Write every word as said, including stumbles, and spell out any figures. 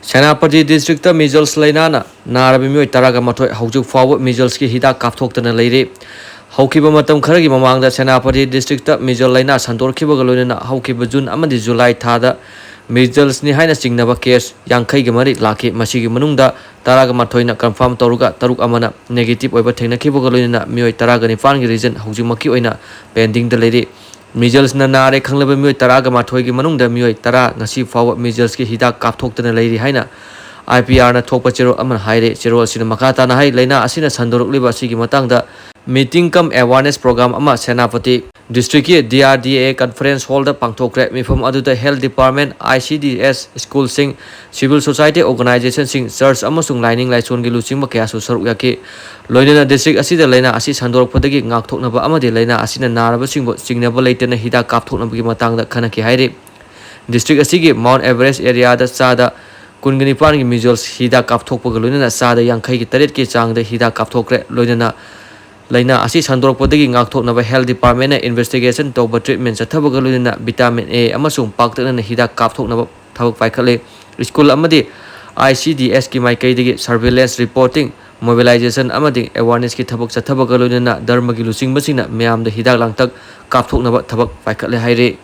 Senapati district measles ꯂꯥꯏꯅꯥꯅ ꯅꯥꯔꯕ ꯃꯤꯑꯣꯏ ꯇꯔꯥꯒ ꯃꯥꯊꯣꯏ ꯍꯧꯖꯤꯛ ꯐꯥꯎꯕ ꯃꯤꯖꯜꯁꯀꯤ ꯍꯤꯗꯥꯛ ꯀꯥꯞꯊꯣꯛꯇꯅ ꯂꯩꯔꯤ꯫ ꯍꯧꯈꯤꯕ ꯃꯇꯝ ꯈꯔꯒꯤ ꯃꯃꯥꯡꯗ ꯁꯦꯅꯥꯄꯇꯤ ꯗꯤꯁꯇ꯭ꯔꯤꯛꯇ ꯃꯤꯖꯜ ꯂꯥꯏꯅꯥ ꯁꯟꯗꯣꯔꯛꯈꯤꯕꯒ ꯂꯣꯏꯅꯅ ꯍꯧꯈꯤꯕ ꯖꯨꯟ ꯑꯃꯗꯤ ꯖꯨꯂꯥꯏ ꯊꯥꯗ ꯃꯤꯖꯜꯁꯅꯤ ꯍꯥꯏꯅ ꯆꯤꯡꯅꯕ ꯀꯦꯁ ꯌꯥꯡꯈꯩꯒ ꯃꯔꯤ ꯂꯥꯛꯈꯤ꯫ ꯃꯁꯤꯒꯤ ꯃꯅꯨꯡꯗ ꯇꯔꯥꯒ ꯃꯥꯊꯣꯏꯅ ꯀꯟꯐꯥꯔꯝ ꯇꯧꯔꯒ ꯇꯔꯨꯛ ꯑꯃꯅ ꯅꯦꯒꯦꯇꯤꯚ ꯑꯣꯏꯕ ꯊꯦꯡꯅꯈꯤꯕꯒ ꯂꯣꯏꯅꯅ ꯃꯤꯑꯣꯏ ꯇꯔꯥꯒ ꯅꯤꯄꯥꯟꯒꯤ ꯔꯤꯖꯜ ꯍꯧꯖꯤꯛꯃꯛꯀꯤ ꯑꯣꯏꯅ ꯄꯦꯟꯗꯤꯡꯗ ꯂꯩꯔꯤ꯫ ꯃꯤꯖꯜꯁꯅ ꯅꯥꯔꯦ ꯈꯪꯂꯕ ꯃꯤꯑꯣꯏ ꯇꯔꯥꯒ ꯃꯥꯊꯣꯏꯒꯤ ꯃꯅꯨꯡꯗ ꯃꯤꯑꯣꯏ ꯇꯔꯥ ꯉꯁꯤ ꯐꯥꯎꯕ ꯃꯤꯖꯜꯁꯀꯤ ꯍꯤꯗꯥꯛ ꯀꯥꯞꯊꯣꯛꯇꯅ ꯂꯩꯔꯤ ꯍꯥꯏꯅ ꯑꯥꯏ ꯄꯤ ꯑꯥꯔꯅ ꯊꯣꯛꯄ ꯆꯦꯔꯣꯜ ꯑꯃꯅ ꯍꯥꯏꯔꯦ꯫ ꯆꯦꯔꯣꯜ ꯑꯁꯤꯅ ꯃꯈꯥ ꯇꯥꯅ ꯍꯥꯏ, ꯂꯥꯏꯅꯥ ꯑꯁꯤꯅ ꯁꯟꯗꯣꯔꯛꯂꯤꯕ ꯑꯁꯤꯒꯤ ꯃꯇꯥꯡꯗ ꯃꯤꯇꯤꯡ ꯀꯝ ꯑꯦꯋꯥꯔꯅꯦꯁ ꯄ꯭ꯔꯣꯒ꯭ꯔꯥꯝ ꯑꯃ ꯁꯦꯅꯥꯄꯇꯤ ꯗꯤꯁꯇ꯭ꯔꯤꯛꯀꯤ ꯗꯤ ꯑꯥꯔ ꯗꯤ ꯑꯦ ꯀꯟꯐꯔꯦꯟꯁ ꯍꯣꯜꯗ ꯄꯥꯡꯊꯣꯛꯈ꯭ꯔꯦ꯫ ꯃꯤꯐꯝ ꯑꯗꯨꯗ health department, I C D S, ꯁ꯭ꯀꯨꯜꯁꯤꯡ, ꯁꯤꯚꯤꯜ ꯁꯣꯁꯥꯏꯇꯤ ꯑꯣꯔꯒꯅꯥꯏꯖꯦꯁꯟꯁꯤꯡ, ꯆꯔꯆ ꯑꯃꯁꯨꯡ ꯂꯥꯏꯅꯤꯡ ꯂꯥꯏꯁꯣꯟꯒꯤ ꯂꯨꯆꯤꯡꯕ ꯀꯌꯥꯁꯨ ꯁꯔꯨꯛ ꯌꯥꯈꯤ꯫ ꯂꯣꯏꯅꯅ ꯗꯤꯁꯇ꯭ꯔꯤꯛ ꯑꯁꯤꯗ ꯂꯥꯏꯅꯥ ꯑꯁꯤ ꯁꯟꯗꯣꯔꯛꯄꯗꯒꯤ ꯉꯥꯛꯊꯣꯛꯅꯕ ꯑꯃꯗꯤ ꯂꯥꯏꯅꯥ ꯑꯁꯤꯅ ꯅꯥꯔꯕꯁꯤꯡꯕꯨ ꯆꯤꯡꯅꯕ ꯂꯩꯇꯅ ꯍꯤꯗꯥꯛ ꯀꯥꯞꯊꯣꯛꯅꯕꯒꯤ ꯃꯇꯥꯡꯗ ꯈꯟꯅꯈꯤ ꯍꯥꯏꯔꯤ꯫ ꯗꯤꯁꯇ꯭ꯔꯤꯛ ꯑꯁꯤꯒꯤ ꯃꯥꯎꯟꯠ ꯑꯦꯚꯔꯦꯁ ꯑꯦꯔꯤꯌꯥꯗ ꯆꯥꯗ ꯀꯨꯟꯒ ꯅꯤꯄꯥꯟꯒꯤ ꯃꯤꯖꯜꯁ ꯍꯤꯗꯥꯛ ꯀꯥꯞꯊꯣꯛꯄꯒ ꯂꯣꯏꯅꯅ ꯆꯥꯗ ꯌꯥꯡꯈꯩꯒꯤ ꯇꯔꯦꯠꯀꯤ ꯆꯥꯡꯗ ꯍꯤꯗꯥꯛ ꯀꯥꯞꯊꯣꯛꯈ꯭ꯔꯦ꯫ ꯂꯣꯏꯅꯅ ꯂꯥꯏꯅꯥ ꯑꯁꯤ ꯁꯟꯗꯣꯔꯛꯄꯗꯒꯤ ꯉꯥꯛꯊꯣꯛꯅꯕ ꯍꯦꯜꯊ ꯗꯤꯄꯥꯔꯠꯃꯦꯟꯅ ꯏꯟꯚꯦꯁꯇꯤꯒꯦꯁꯟ ꯇꯧꯕ, ꯇ꯭ꯔꯤꯠꯃꯦꯟ ꯆꯠꯊꯕꯒ ꯂꯣꯏꯅꯅ ꯚꯤꯇꯥꯃꯤꯟ ꯑꯦ ꯑꯃꯁꯨꯡ ꯄꯥꯛꯇꯛꯅꯅ ꯍꯤꯗꯥꯛ ꯀꯥꯞꯊꯣꯛꯅꯕ ꯊꯕꯛ ꯄꯥꯏꯈꯠꯂꯤ꯫ ꯁ꯭ꯀꯨꯜ ꯑꯃꯗꯤ ꯑꯥꯏ ꯁꯤ ꯗꯤ ꯑꯦꯁꯀꯤ ꯃꯥꯏꯀꯩꯗꯒꯤ ꯁꯔꯚꯤꯂꯦꯟꯁ, ꯔꯤꯄꯣꯔꯇꯤꯡ, ꯃꯣꯕꯤꯂꯥꯏꯖꯦꯁꯟ ꯑꯃꯗꯤ ꯑꯦꯋꯥꯔꯅꯦꯁꯀꯤ ꯊꯕꯛ ꯆꯠꯊꯕꯒ ꯂꯣꯏꯅꯅ ꯙꯔꯃꯒꯤ ꯂꯨꯆꯤꯡꯕꯁꯤꯡꯅ ꯃꯤꯌꯥꯝꯗ ꯍꯤꯗꯥꯛ ꯂꯥꯡꯊꯛ ꯀꯥꯞꯊꯣꯛꯅꯕ ꯊꯕꯛ ꯄꯥꯏꯈꯠꯂꯦ ꯍꯥꯏꯔꯤ꯫